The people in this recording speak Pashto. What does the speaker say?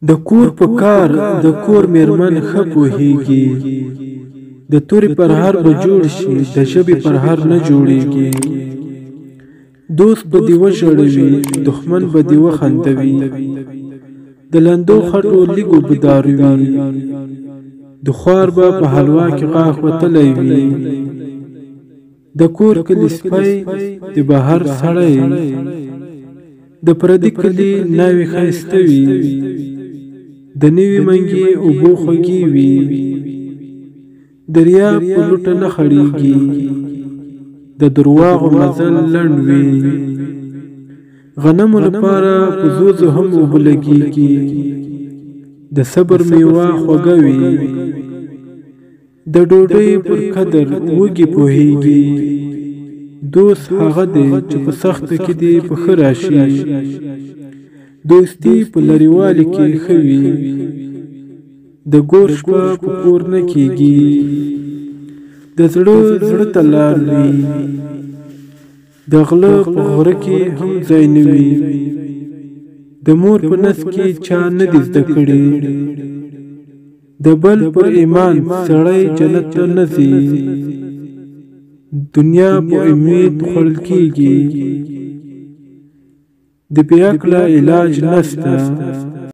د کور په کار د کور مېرمن ښه پوهېږي. د تورې پرهر به جوړ شي، د ژبې پرهر نه جوړېږي. دوست به دې وژړوي، دښمن به دې وخندوي. د لندو خټو لږ اوبه دارو وي. د خوار به په حلوا کې غاښ وتلی وي. د کور کلي سپی، د بهر سړی. د پردي کلي ناوې ښایسته وي. د نوي منګي اوبه خوږې وي. دریاب په لوټه نه خړېږي. د درواغو مزل لنډ وي. غنمو لپاره په ځوځو هم اوبه لګېږي. د صبر مېوه خوږه وي. د ډوډۍ پر قدر وږي پوهېږي. دوست هغه دی چې په سخته کې دې په ښه راشي. دوستي په لرېوالي کې ښه وي. د ګور شپه په کور نه کېږي. د زړه زړه ته لار وي. د غله په غره کې هم ځای نه وي. د مور په نس کې چا نه دي زده کړي. د بل پر ایمان سړی جنت ته نه ځي. دنیا په امید خوړل کېږي. د بې عقله علاج نسته.